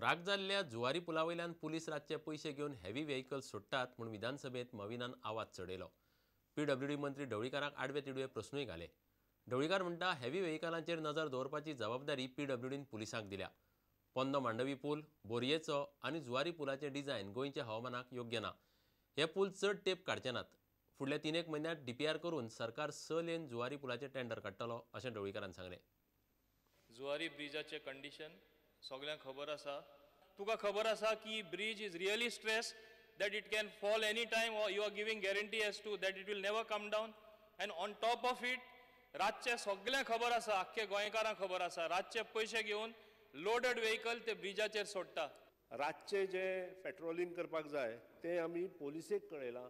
फ्राक जाल्ल्या जुवारी पुला वयल्यान पुलीस रातचे पयशे घेवन हेवी व्हेकल सोडटात म्हूण विधानसभेत मविनान आवाज चडयलो. पीडब्ल्यूडी मंत्री ढवळीकाराक आडवे तिडवे प्रस्नूय घाले. ढवळीकार म्हणटा हेवी व्हेकलांचेर नजर दवरपाची जबाबदारी पीडब्ल्यूडीन पुलिसांक दिल्या. पोन्नो मांडवी पूल, बोरयेचो आनी जुवारी पुलाचें डिझायन गोंयच्या हवामानाक योग्य ना. हे पूल चड तेंप काडचे नात. फुडल्या 3-1 म्हयन्यांत डीपीआर करून सरकार 6 लेन जुवारी पुलाचें टेंडर काडटलो अशें ढवळीकारान सांगलें. जुवारी ब्रिजाचें कंडिशन सगळ्यांक खबर आसा. तुका खबर आसा की bridge is really stress that it can fall any time, or you are giving guarantee as to that it will never come down. And on top of it रातचे सगळ्यांक खबर आसा, आख्खे गोंयकारांक खबर आसा, रातचे पयशे घेवन लोडेड व्हेकल ते ब्रिजाचेर सोडटा. रातचे जे पेट्रोलिंग करपाक जाय ते आमी पोलिसेक कळयलां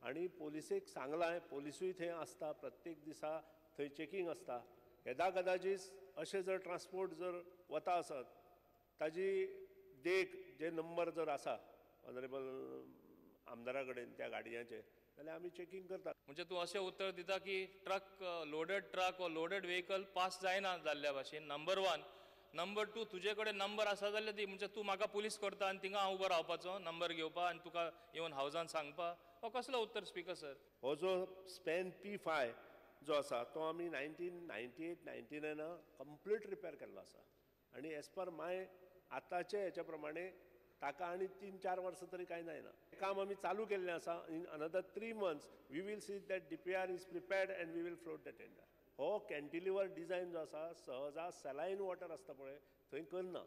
आनी पोलिसेक सांगलां. पोलिसूय थंय आसता, प्रत्येक दिसा थंय चेकिंग आसता. येदा कदाचीत अशें जर ट्रान्सपोर्ट जर वता आसत ताजी देख जे नंबर जर आसा ऑनरेबल आमदारा कडेन त्या गाडयांचे जाल्यार आमी चेकिंग करतात. म्हणजे तूं अशें उत्तर दिता की ट्रक, लोडेड ट्रक वा लोडेड व्हेकल पास जायना जाल्ल्या भाशेन. नंबर 1. नंबर 2, तुजे कडेन नंबर आसा जाल्यार दी. म्हणजे तूं म्हाका पुलीस करता आनी थिंगा हांव उबो रावपाचो नंबर घेवपा आनी तुका येवन हावजान सांगपा, हो कसलो उत्तर स्पीकर सर? हो जो स्पॅन P5 जो आसा तो आमी 1998-99 कंप्लीट रिपेर केल्लो आसा आनी एज पर माय आतांचे हेच्या प्रमाणे ताका आनी 3-4 वर्सां तरी कांय जायना. काम आमी चालू केल्लें आसा. In another 3 months we will see that DPR is prepared and we will float the tender. हो कॅन्टिलिवर डिझायन जो आसा सहजा सॅलायन वॉटर आसता पळय थंय करना,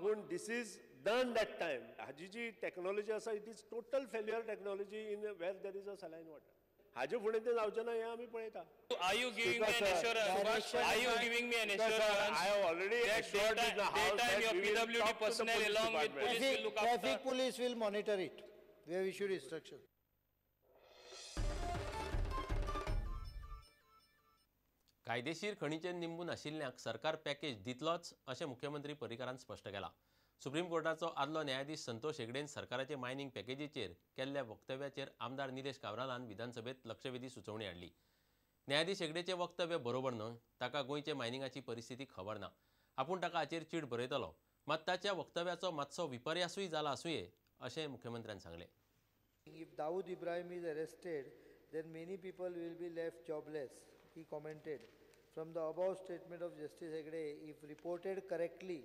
पूण this is done that time. हाजी जी टॅक्नोलॉजी आसा it is total failure technology in where there is a saline water. हाजे फुडें तें जावचें ना हें आमी पळयता. Are you giving me an assurance? Are you giving me an assurance? I have already assured in the house that your PWD personnel along with police will look after. Traffic police will monitor it. We have issued instructions. कायदेशीर खणीचेर निंबून आशिल्ल्यांक सरकार package दितलोच अशें मुख्यमंत्री पर्रीकारान स्पश्ट केलां. Supreme कोर्टाचो आदलो न्यायाधीश संतोष हेगडेन सरकाराचे मायनिंग पॅकेजीचेर केल्ल्या वक्तव्याचेर आमदार निलेश काब्रालान विधानसभेत लक्षवेधी सुचोवणी हाडली. न्यायाधीश हेगडेचें वक्तव्य बरोबर न्हय, ताका गोंयचे मायनिंगाची परिस्थिती खबर ना. आपूण ताका हाचेर चीट बरयतलो, मात ताच्या वक्तव्याचो मातसो विपर्यासूय जाला आसुये अशें मुख्यमंत्र्यान सांगलें. If Dawood Ibrahim is arrested then many people will be left jobless, he commented. From the above statement of Justice Hegde, if reported correctly,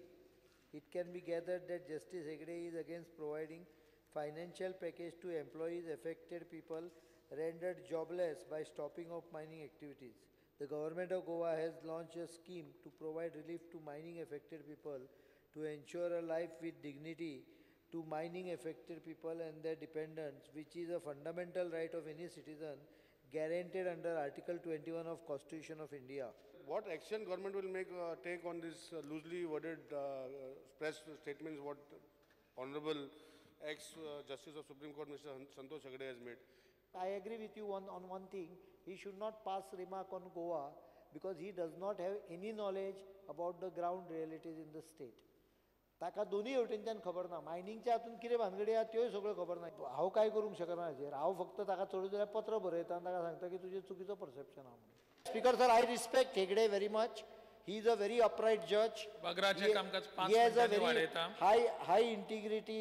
it can be gathered that Justice Hegde is against providing financial package to employees affected people rendered jobless by stopping of mining activities. The government of Goa has launched a scheme to provide relief to mining affected people to ensure a life with dignity to mining affected people and their dependents, which is a fundamental right of any citizen guaranteed under Article 21 of Constitution of India. What action government will make take on this loosely worded press statements what Honorable ex-Justice of Supreme Court Mr. Santosh Hegde has made? I agree with you on one thing. He should not pass remark on Goa because he does not have any knowledge about the ground realities in the state. ताका दोन्ही वटेनच्यान खबर ना, मायनिंगच्या हातून कितें भानगडी आहा त्योय सगळ्यो खबर ना. हांव कांय करूंक शकना हाचेर. हांव फक्त ताका चडूच जाल्यार पत्र बरयता आनी ताका सांगता की तुजें चुकीचो परसेप्शन आहा म्हणून. Speaker sir, I respect Hegde very much. He is a very upright जज. He has a very high integrity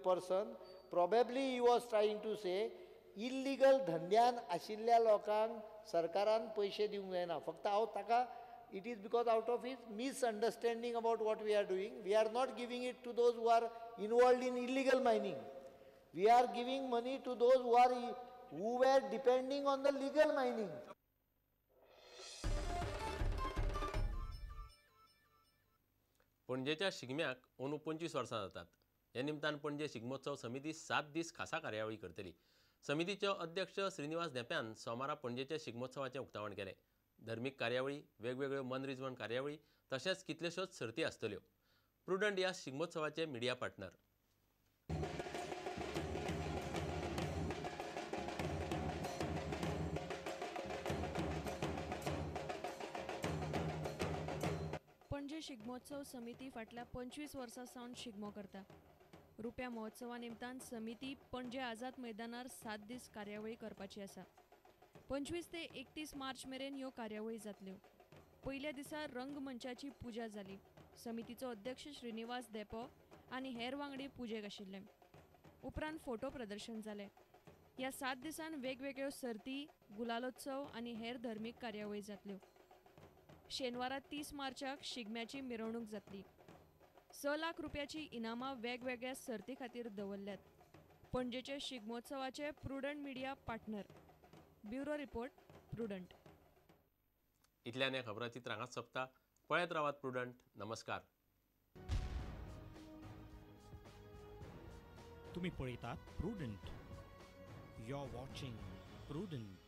person. Probably he was trying to say illegal धंद्यान आशिल्ल्या लोकांक सरकारान पयशे दिवंक जायना. फक्त हांव ताका it is because out of his misunderstanding about what we are doing. We are not giving it to those who are involved in illegal mining. We are giving money to those who were depending on the legal mining. पणजेच्या शिगम्याक अंदू 25 वर्सां जातात. ह्या निमतान पणजे शिगमोत्सव समिती 7 दीस खासा कार्यावळी करतली. समितीचे अध्यक्ष श्रीनिवास धेंप्यान सोमारा पणजेच्या शिगमोत्सवाचें उक्तावण केलें. धर्मीक कार्यावळी, वेगवेगळ्यो मनरिजवण कार्यावळी तशेंच कितल्योश्योच सर्ती आसतल्यो. प्रुडंट ह्या शिगमोत्सवाचे मिडिया पार्टनर. पणजे शिगमोत्सव समिती फाटल्या 25 वर्सां सावन शिगमो करता. रुप्या महोत्सवा निमतान समिती पणजे आझाद मैदानार 7 दीस कार्यावळी करपाची आसा. 25 ते 31 मार्च मेरेन ह्यो कार्यावळी जातल्यो. पयल्या दिसा रंगमंचाची पुजा जाली. समितीचो अध्यक्ष श्रीनिवास धेंपो आनी हेर वांगडी पुजेक आशिल्ले. उपरांत फोटो प्रदर्शन जालें. ह्या 7 दिसान वेगवेगळ्यो सर्ती, गुलालोत्सव आनी हेर धर्मीक कार्यावळी जातल्यो. शेनवारा 30 मार्चाक शिगम्याची मिरवणूक जातली. 6 लाख रुपयाची इनामां वेगवेगळ्या सर्ती खातीर दवरल्यात. पणजेचे शिगमोत्सवाचे Prudent media partner. Bureau report, Prudent. इतल्यान ह्या खबराचित्र हांगाच सोंपता. पळयत रावात प्रुडंट. नमस्कार. तुम्ही पळयतात Prudent. You are watching Prudent.